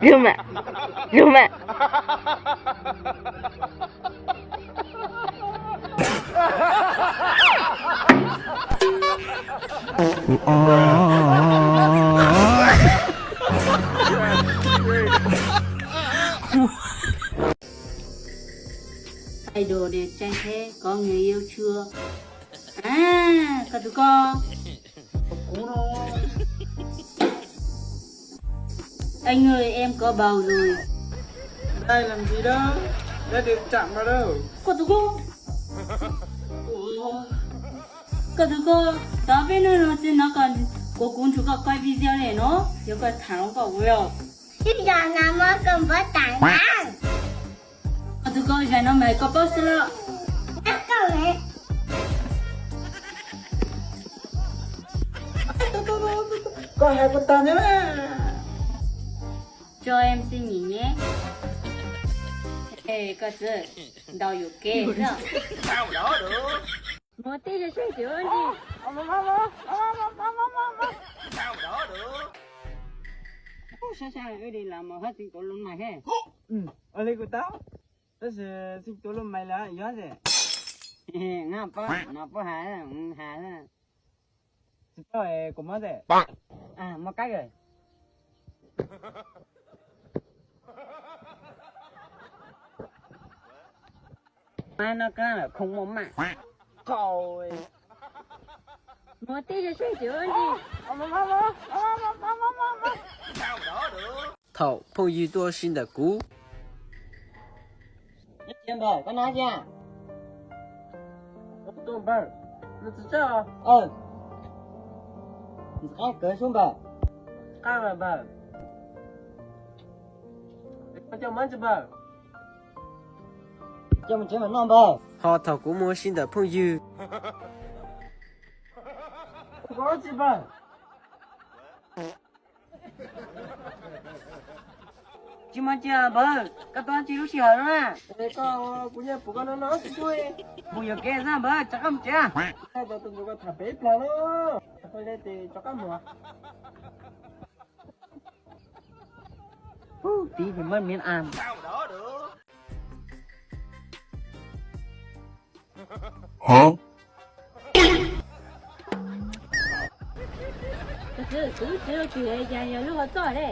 Yog mas, yog mas. Idol đẹp trai thế, có người yêu chưa? À, koj tus koj. Anh ơi, em có bầu rồi. Đây làm gì đó? Đã được chậm rồi đó. Koj tus koj. Ủa? Koj tus koj, tao biết nó rồi, xin nó còn của cuốn chủ koj coi video này nó, giờ coi thẳng koj rồi. Chứ giờ nào mà cần phải tải lắm. Koj tus koj, giờ nó mày koj post xí lắm. Chắc koj mày. Koj hais koj tag ne. Cho em xin nghỉ nhé. Ê, koj txwv, ntau yus kev xwb. Muaj tib zoo seb twm ua ntsis. Sab sab wb li los mus hab txiv tuav lub mais he. Ua li kuv tau, tab sis txiv tuav lub mais lawm yog tias, no pob, no pob has, has. Tsis tau, kuv muab tes. Muaj kab. Mas no kab lawm, không mua mạng. Muaj tib zoo seb twm ua ntsis. Thaum phooj ywg tuaj sib ntawm kuv. Npawg, koj nov tiag? Tuaj npawg, nws tsis tsaug. Nws qab kawg sub npawg. Qab npawg. Coj mus tsis npawg. Coj mus tsev mam noj npawg. Ho thaum kuv mus sib ntawm phooj ywg. Tsis npawg. Tsis mas cia npawg, koj tuaj tsis lub sij hawm no na. Koj, kuv nyiam pum koj no no tsis pub. Pum yuam kev xwb npawg, rov qab mus tsev. Txhob tau tus ntxuav koj tham pem ib plag no. Rov qab mus. Tiv thì mất miếng ăn. Hả? Tus txiv, kuv txiv tsis hais cas yog lub hauv txoj ne.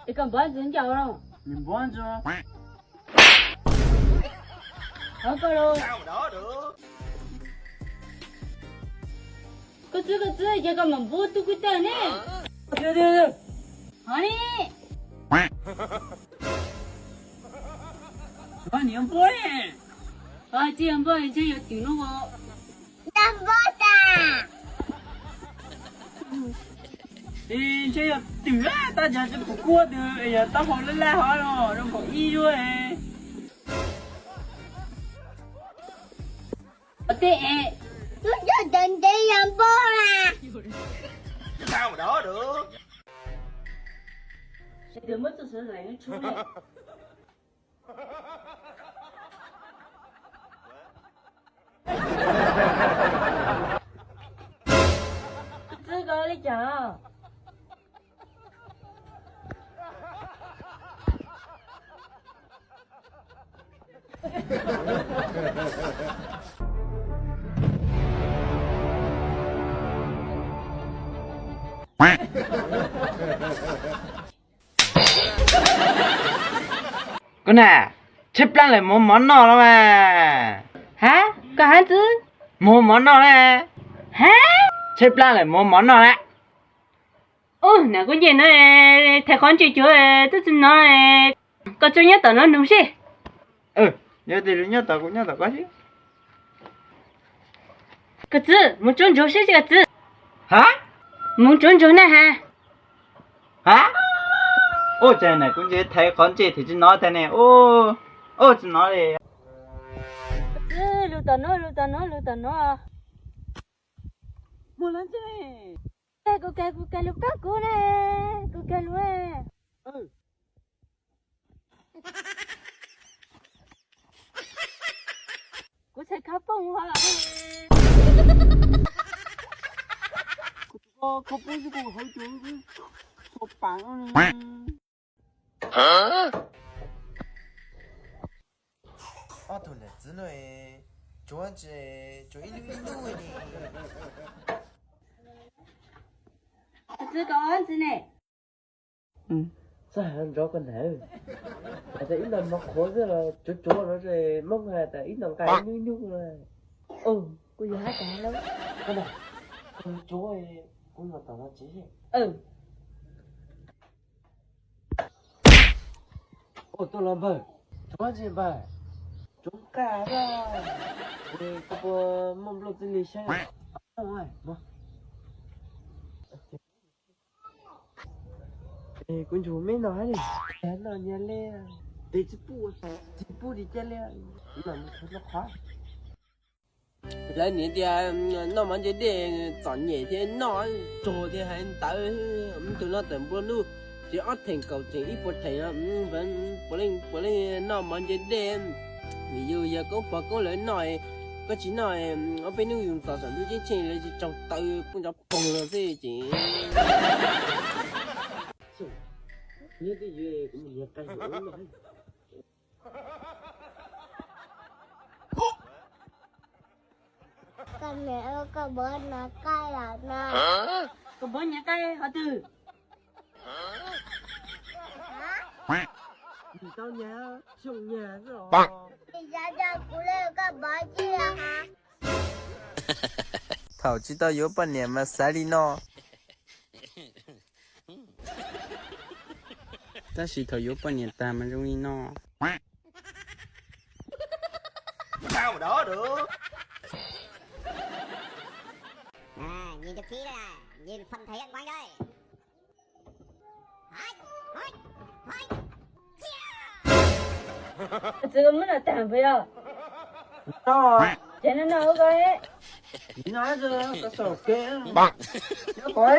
Es koj npov ntsis ncaus los? Nws npov ntsis. Hov koj los. Koj txiv, koj txiv, ces koj mam npov tub kwj tag ne. Hov ne. Koj niam npov ne. Tsis yog npov, ntshe yog twm no. Npov tas. Ntshe yog twm, tab sis tsis pum kuab twm, yog taub hau laj laj hov no, zoo nkaus ib zuag. Ua tej es, lub coj ntev ntev yog npog na. Sawv daws muab txoj sav hlais nws tshuab ne. Txwv koj li cas? Koj na, tshaib plab lawm mus mov noj los mas. Hab, koj hab ntxwb? Mus mov noj na. Hab, tshaib plab lawm mus mov noj na. Ub, nam kuv nce no, thaiv qhov ntse cuag twb tsis hnov. Koj tsuas nyob tom no nug seb. Yog tias nyob tom kuv nyob tom koj xwb. Koj txwv, mus tsuab ntsuag seb koj txwv. Hab, mus tsuab ntsuag na has. Hab, ub, cas nam kuv nce thaiv qhov ntse thiaj tsis hnov tag ne. Ub, tsis hnov li. Koj txwv, lug tom no, lug tom no, lug tom no. Mus lawm ntag. Kuv kag, kuv kag lug pab kuv na. Kuv kag lug. Kuv txhais khab fooj os. Kuv tus koj kho pub xwb kuv hauv tus txhua pav. Ob tug niam txiv no tsuav ntsis, tsuav ib hnub ib hnub li. Txiv kom ntxiv ne. Txawj hais nrov koj ntag. Hais tias ib no mov qhuav xwb los tsuav tsuav no, Hmoob hais tias ib no nqa ib hnub ib hnub no. Kuv yog hab tas lawm. Tsuav, kuv mus tom no tsev. Ua tuaj los npawg, tsuav ntsis npawg, tsuav nqaj xwb. Koj puas muaj nplooj txij li saib? Kuv ntsug me no hab li, noj nyag li, tes tsis pub, tsis pub li cas li, no mus txog rau qhov. Lawv niam tias noj mov ntse dej txom nyem thiab noj rog thiab hais ntawd, tus no tawm nplua nuj, tsis ob theem kaum theem ib puas theem no, puav leej, puav leej noj mov ntse dej. Vim yus yog koob pog koob lawv noj, koj tsis noj, ob peb hnub yus tos saum ntuj ceeb tsheej lawv tsis tsaug taw pub nrov poog los xwb ces. Nyob twj ywm kuv mus nias qai. Koj niam, koj npawg nias qai lawm na. Koj npawg nias qai qhov twg? Tsis tau nyas, xyoo nyas xwb os. Tsis xav tau kuv li koj npawg tsis yog ha. Thaum tsis tau yuav poj niam mas xav li no. Tab sis thaum yuav poj niam tag mas zoo li no. Nhìn cho kỹ đây, nhìn phần thể hiện của anh đây. Txiv, koj muab noj tag npaum yog? Ces noj noj ua koj. Noj tau saum kev. Nyob qhov.